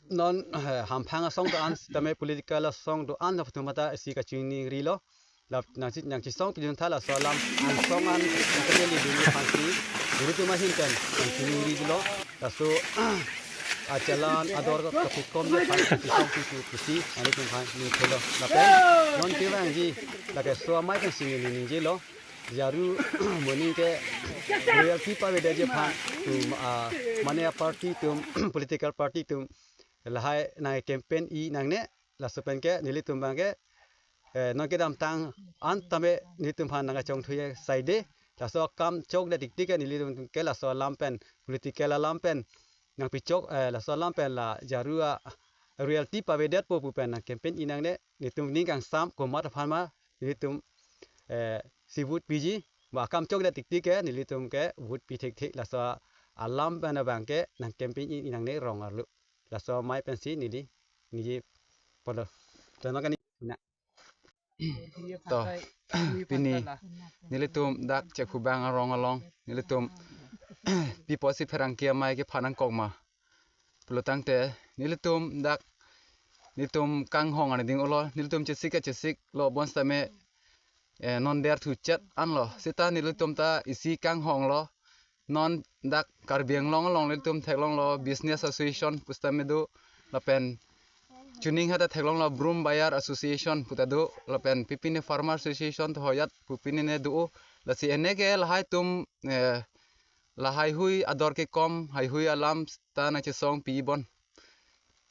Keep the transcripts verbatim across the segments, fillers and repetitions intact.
non, eh, hamphang asong do-an sitame political asong do-an aphuthum ta isi kachiningri lo. Lap nangchi-, nangchisong pidun tha laso alam angsong an kachiningri dun aphansi nelitum ahin pen nangchiningri lo. Laso achalan ador kapikom je aphan chisong pipi pusi nelitum aphan ningthelo. Lapen non kevangji lake so amei pensi neli ningjelo. Jaru moning ke royalty pavedetji aphan atum, ah, mane a-party atum, political party atum lahai nang-campaign-i nangne. Laso pen ke nelitum abang ke, eh, non kedamtang an tame nelitum aphan nangkachongthu-e saide. Laso akam chokdet tiktik ke nelitum ke laso alam pen, political alam pen nangpichok, eh, laso alam pen la jaru a-royalty pavedetpo pu pen nang-campaign-i nangne. Nelitum ning kangsam komat aphan ma nelitum, eh, si vote piji. Ba akam chokdet tiktik ke nelitum ke vote pi thekthe. Laso alam pen abang ke nang-campaign-i nangne rong arlo. Laso amei pensi neli ningje polo. Tono kani na. To, pini nelitum dak Chekphubang arong along nelitum pi apotsi pherangke amei kephan nangkok ma pulo tangte, nelitum dak nelitum kanghong ani ding olo, nelitum chesik kachesik lo bonsitame, eh, non der thuchet anlo. Seta nelitum ta isi kanghong lo. Non dak Karbi Anglong along nelitum theklonglo business association pusitame do, lapen chuning hata theklonglo Broom Buyer Association puta do, lapen pipine Farmer Association to hoyat pupine ne do. Lasi ene ke lahai atum, eh, lahai hui ador kekom, haihui alam ta nangchisong pibom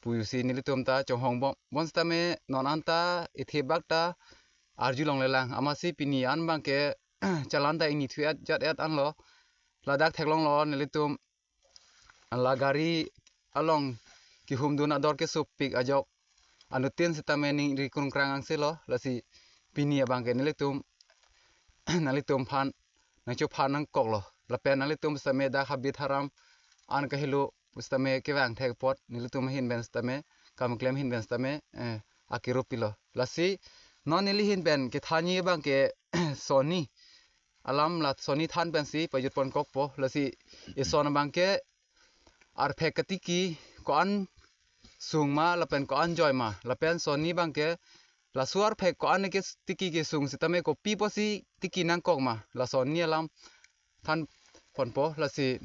pusi nelitum ta chonghong bom. Bonsitame non anta ithibak ta arjulonglelang. Amatsi pini an abang ke chalan ta ingni thu-et jat-et anlo. Ladak theklonglo nelitum la gari along kehumdun ador kesupik ajok anuttin sitame ningri krungkrang angse lo. Lasi pini abang ke nelitum nanglitum aphan nangchophan nangkoklo. Lapen nanglitum sitame dak habit haram an kahelo sitame kevang thek apot nelitum ahin pen sitame kam klem ahin pen sitame, eh, akirup pilo. Lasi non neli ahin pen kethanji abang ke sonni alam la sonni than pensi pajut pon kokpo. Lasi eson abang ke arphek katiki ko-an sung ma lapen ko-an joi ma, lapen sonni abang ke laso arphek ko-an ke tiki kesung sitame kopi apotsi tiki nangkok ma, la sonni alam than ponpo. Lasi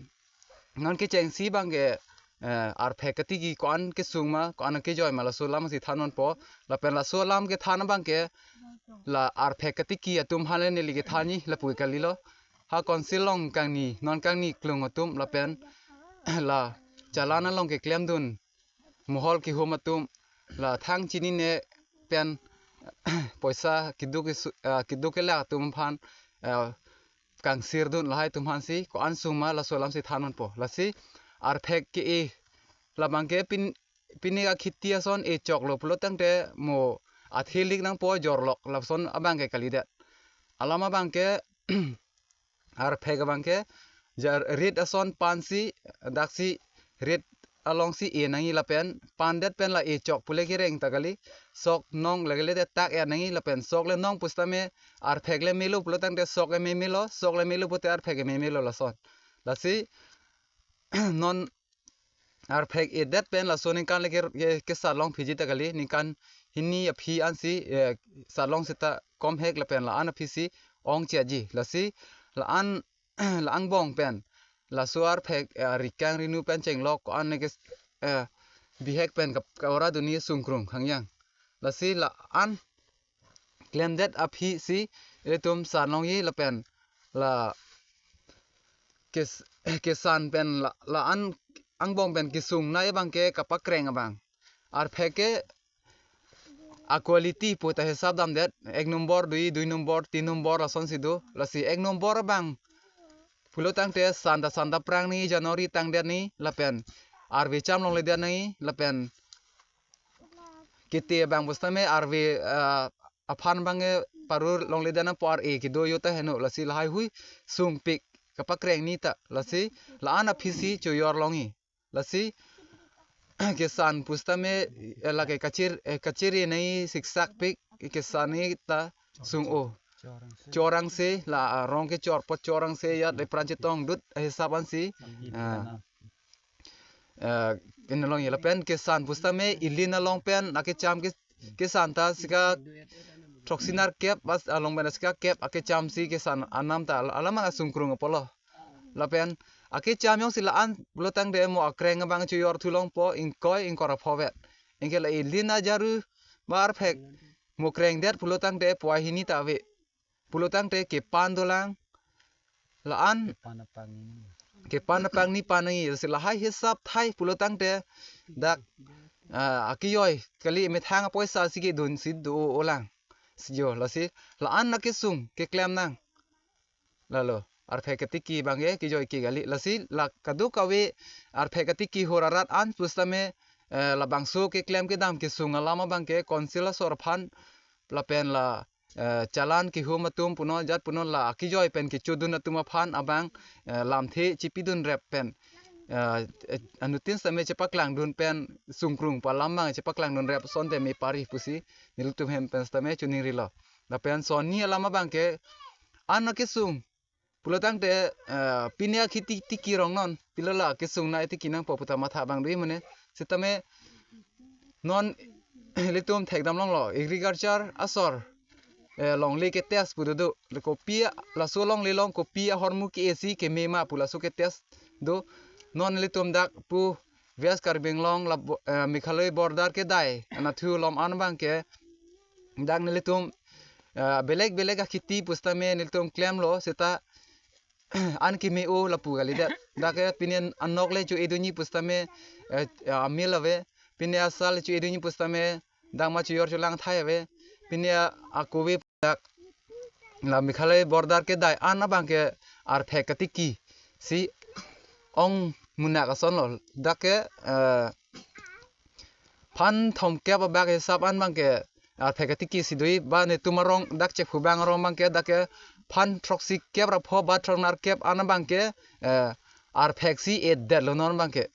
non kechengsi abang ke, eh, arphek katiki ko-an kesung ma, ko-an kejoi ma, laso alam si than ponpo. Lapen laso alam kethan abang ke la arphek katiki atum aphan le neli kethanji lapu kalilo. Ha council along kangni, non kangni klung atum lapen la chalan along keklemdun mohol kehum atum, la thang chinine pen poisa keduk kesu-, ah, keduk kelak atum aphan, ah, kangsirdun lahai atum aphansi ko-an sung ma laso alam si than ponpo. Lasi arphek ke-e labang ke pin, pini akhiti ason e choklo pulo tangte mo athe lik nangpo jorlok lason abang ke kalidet. Alam abang ke arphek abang ke jar rit ason pansi daksi rit alongsi e nangji lapen pandet pen la e chok pule kereng ta kali, sok nong le kali de tak e nangji lapen sok le nong pusitame arphek le melo pulo tangte sok e memelo, sok le melo pute arphek e memelo lason. Lasi non arphek edet pen laso ningkan le ke, ke, kesat long phiji ta kali, ningkan hini aphi ansi, eh, sat long seta komhek lapen la-an aphisi ong chiaji. Lasi la-an la angbong pen laso arphek, eh, rikang rinu pen chenglok ko-an ne ke, eh, bihek pen kap-, kawara duni sungkrung hangyang. Lasi la-an klemdet aphisi ilitum sat longji lapen la kes-, kesan pen la, la-an angbong pen kesung nai abang ke kapakreng abang. Arphek ke a quality pu ta hisap damdet, ek nombor, dui, dui nombor, tin nombor lasonsi do. Lasi ek nombor abang pulo tangte santa santa prang ni January tangdet ni lapen arve cham longledet ni lapen kete abang pusitame arve, ah, aphan abang ke parur longledet nangpo, ar-e kedo yo ta heno, lasi lahai hui sungpik kapakreng ni ta, lasi la-an aphisi chojor longji. Lasi kesan pusitame, eh, lake kachir, eh, kachiri nai siksak pik kesan ni ta sung-o. Chorangse la, ah, rong kechor apot chorangse ya de pran chetong dut, eh, hisap ansi. Ah, eh, Pini along ye lapen kesan pusitame ilin along pen akecham ke, kesan ta sika throksi nerkep bas along pen sika kep akecham si kesan anam ta al-, alamang asungkrung apotlo. Lapen akecham jongsi la-an pulotangte mo akreng abang chojor thu longpo ingkoi ingkoi ra phovet. Anke la ilin ajaru ba arphek mo krengdet pulotangte pua hini ta ave. Pulotangte kepan dolang. La-an kepan apangni. Kepan apangni pan nangji. Lasi lahai hisap thai pulotangte dak, ah, akijoi kali methang apoisa si kedun si do-olang. Si jo, lasi la-an akesung keklem nang. Lalo arphek katiki abangke kijoi ke kali. Lasi la kadokave arphek katiki hor arat an pusitame, eh, labangso keklem kedam kesung alam abangke Council asor aphan lapen la, eh, challan kehum atum punon jat punon la akijoi pen kechodun atum aphan abang, eh, lamthe chipidun rep pen, eh, eh, anuttin sitame chepaklangdun pen sungkrung pu alam abang chepaklangdun rep asonte me pari pusi nelitum hem pen sitame choningrilo. Lapen sonni alam abangke an akesung pulotangte, eh, pini akhiti tiki rong non, pilo la kesung nai tiki nangpo pu ta matha abang do-i mane. Sitame non ilitum thekdam longlo, agriculture asor, eh, longle ke test pu do do. Le kopi a-, laso longle along kopi ahormu ke-e si keme ma pu laso ke test do. Non ilitum dak pu West Karbi Anglong la bo-, eh, Meghalaya border kedai anatthu along an abangke dak nelitum, eh, belek belek akhiti pusitame nelitum klemlo seta an keme-o lapu kalidet. Dak ke pini anok le cho-edunji pusitame, eh, amil ave. Pini asal cho-edunji pusitame dak ma chojor cholang thai ave. Pini a-, akove dak la Meghalaya border kedai an abangke arphek katiki si ong munak asonlo. Dak ke, eh, phan thomkep abak hisap an abangke arphek katiki si do-i ba netum arong dak chekhu abang arong abangke dak ke phan throksi kep ra pho ba throk nerkep an abangke, eh, arphek si edet lo non abangke.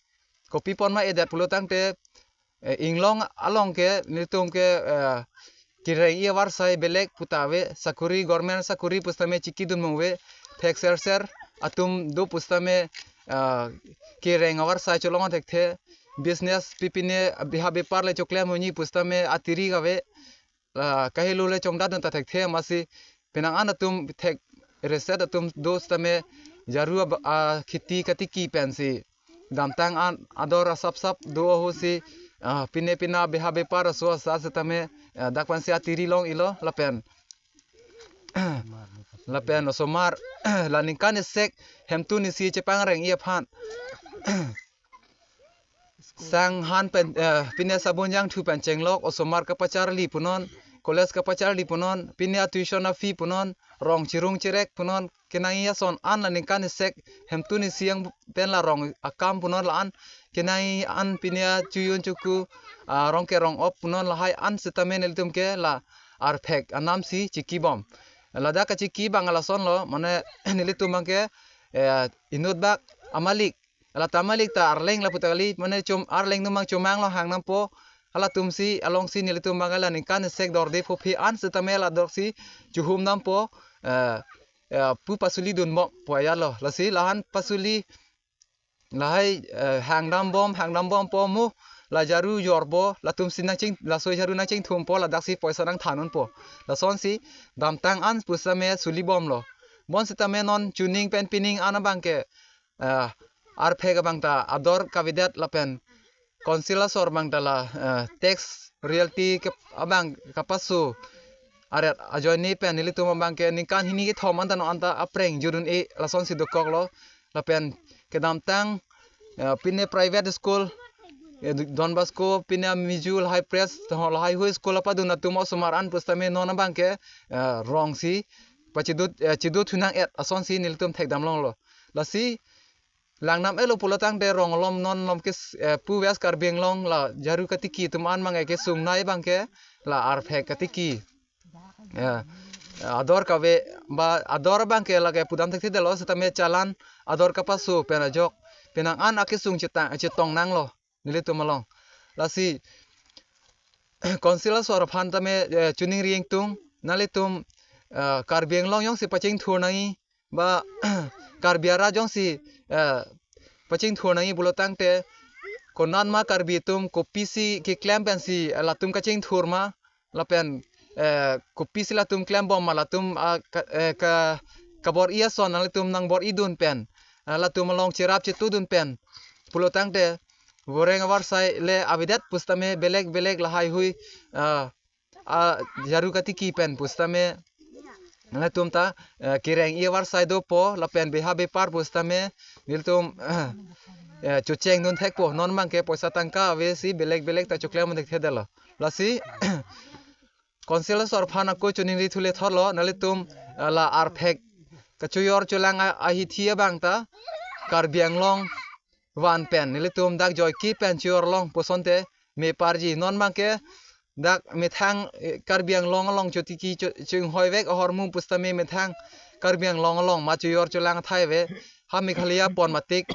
Kopi apot ma edet pulotangte, eh, inglong along ke nelitum ke, eh, kereng-i avarsai belek pu ta ave, sakuri, government sakuri pusitame chikidun mong ave, thek ser ser atum do pusitame, eh, kereng avarsai cholong thekthe, business pipine biha bepar le choklem unji pusitame atiri kave, ah, kahelo le chongdat dun ta thekthe amatsi penang an atum thek reset atum do sitame jaru ab-, ah, khiti katiki pensi damtang an ador asap sap do ahut si, ah, pine pina biha bepar aso asa sitame, ah, dak pensi atiri long-ilo lapen lapen osomar la ningkan isek hemtun isi chepangreng-i aphan sang han pen, eh, pine sabun jangthu pen chenglok, osomar kapacharli punon, college kapacharli punon, pine a-tuition a-fee punon, rong chirung chirek punon, kenangji ason an la ningkan isek hemtun isi ang pen la rong akam punon la-an, kenangji an pine a-chojun choku, ah, rong ke rong op punon lahai an sitame nelitum ke la arphek anam si chikibom. Ladak kachiki abang alasonlo, mane nelitum abangke, eh, inut bak amalik. Lata amalik ta arleng lapu ta kali, mane chom arleng numang chomang lo hang nampo. Halatum si, along si nelitum abang la ningkan isek dorde phophe an sitame la dor si chuhum nampo, eh, eh, pu pasuli dunbom pu ajatlo. Lasi lahan pasuli lahai, eh, hangdambom, hangdambompo mo, la jaru jorpo, latum si nangching, laso jaru nangchingthumpo, ladak si poisa nangthanunpo. Lasonsi damtang an pusitame sulibomlo. Bonsitame non chuning pen pining an abangke, eh, arphek abang ta ador kavedet lapen council asor abang ta la, eh, tax royalty ke abang kapaso aret ajoine pen nelitum abangke ningkan hini kethom anta non anta apreng jodun-e lasonsi dokoklo. Lapen kedamtang, eh, pine private school, eh, Don Bosco, pine Mizu lahai press, ho lahai hui school apadun atum osomar an pusitame non abangke, eh, rong si pachidut, eh, chidut hunang-et asonsi nelitum thekdam longlo. Lasi langnam-etlo pulotangte rong alom non alom ke, eh, pu West Karbi Anglong la jaru katiki atum an abangke kesungnei abangke la arphek katiki. Ya. Ador kave ba ador abangke lake pudam thekthedetlo sitame challan ador kapaso pen ajok penang an akesung chetang chetong nanglo nelitum along. Lasi council asor aphan tame, eh, choningri ingtung, nanglitum, eh, Karbi Anglong jongsi pachingthur nangji ba Karbi arat jongsi, eh, pachingthur nangji pulotangte konat ma Karbi atum kopisi keklem pensi, eh, latum kachingthur ma, lapen, eh, kopisi latum klembom ma, latum, ah, ka, eh, ka, kabor-i ason nanglitum nangbor-i dun pen, ah, latum along cherap chetu dun pen pulo tangte, voreng avarsai le avedet pusitame belek belek lahai hui, ah, ah, jaru katiki pen pusitame nangtum ta, eh, kereng-i avarsai dopo, lapen beha bepar pusitame nelitum, eh, chocheng dun thekpo, non abangke poisa tangka avesi belek belek ta choklem thekthedetlo. Lasi Council asor aphan ako choningri thule thotlo, nanglitum, eh, la arphek kachoyor cholang a-, ahithi abang ta Karbi Anglong van pen nelitum dak joike pen choyor long pusonte meparji. Non abangke dak methang, eh, Karbi Anglong along chotiki cho-, chinghoi vek ahormu pusitame methang Karbi Anglong along ma choyor cholang athai ave, ha Meghalaya pon matik.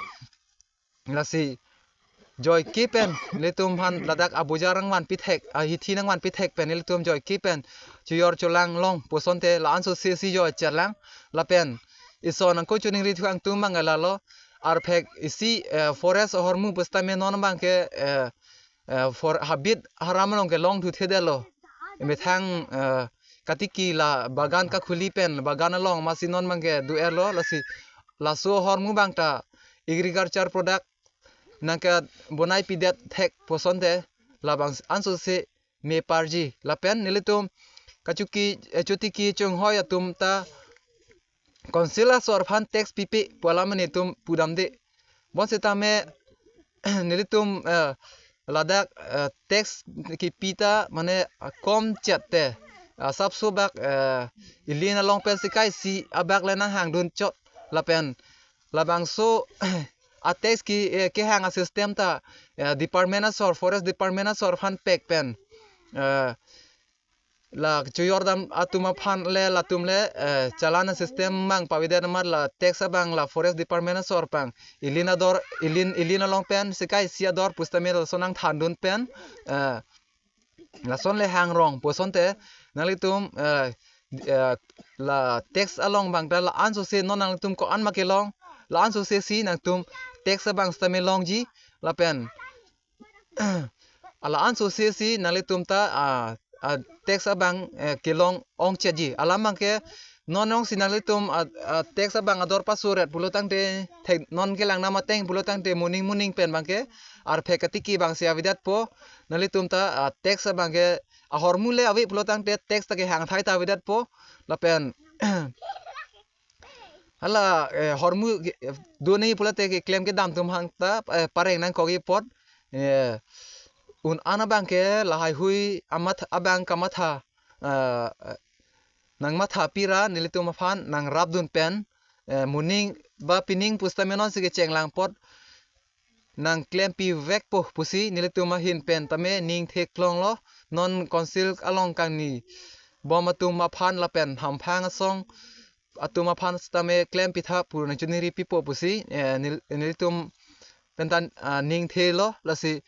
Lasi joike pen nelitum aphan ladak abojar nangvan pithek, ahithi nangvan pithek pen nelitum joike pen choyor cholang long pusonte la-an sose si joi chelang, lapen ison ako choningri thu angtum abang lalo, arphek isi, eh, forest ahormu pusitame non abangke, eh, eh, for habit haram along kelong thuthedetlo. Methang, eh, katiki la bagan kakhuli pen bagan along masi non abangke do-etlo, lasi laso ahormu abang ta agriculture product nangkebonai pidet thek pusonte labang ansose meparji. Lapen nelitum kachuki, eh, chotiki chinghoi atum ta Council asor aphan tax pipe pu alam nelitum pudamde. Bonsitame nelitum, eh, ladak, eh, tax kipi ta mane, eh, kom chet te, eh, sapso bak, eh, ilin along pen sekai isi abak le nanghang dun chot, lapen labangso a tax ke, eh, kehang a system ta, eh, department asor, forest department asor aphan pek pen, eh, la choyor dam atum aphan le latum le, eh, challan system abang pavedet amat la tax abang la forest department asor pang ilin ador, ilin, ilin along pen sekai isi ador pusitame lason nangthan dun pen, eh, lason le hang rong pusonte nanglitum, eh, eh, la tax along abang ta la-an sose non nanglitum ko-an ma kelong, la-an sose si nangtum tax abang sitame longji, lapen la-an sose si nanglitum ta, ah, ah, tax abang, eh, kelong ongchetji. Alam abangke non ongsi nanglitum, ah, ah, tax abang ador pasoret pulo tangte thek non kelang nam ateng pulo tangte moning moning pen abangke arphek katiki abangsi avedetpo. Nanglitum ta, ah, tax abangke ahormu le ave pulo tangte tax ta kehang athai ta avedetpo. Lapen hala, eh, hormu ke, eh, do nangji pulote keklem kedam atum aphan ta, eh, pareng nangkokji apot, eh, un-an abangke lahai hui amat abang kamatha, eh, nangmatha pira nelitum aphan nangrap dun pen, eh, moning ba pining pusitame non si kecheng lang apot nangklempi vekpo pusi nelitum ahin pen tame ning theklonglo. Non council along kangnibom atum aphan lapen hamphang asong atum aphan sitame klempitha pu nangchoningri pipo pusi, eh, nel-, nelitum pen ta, ah, ning thelo. Lasi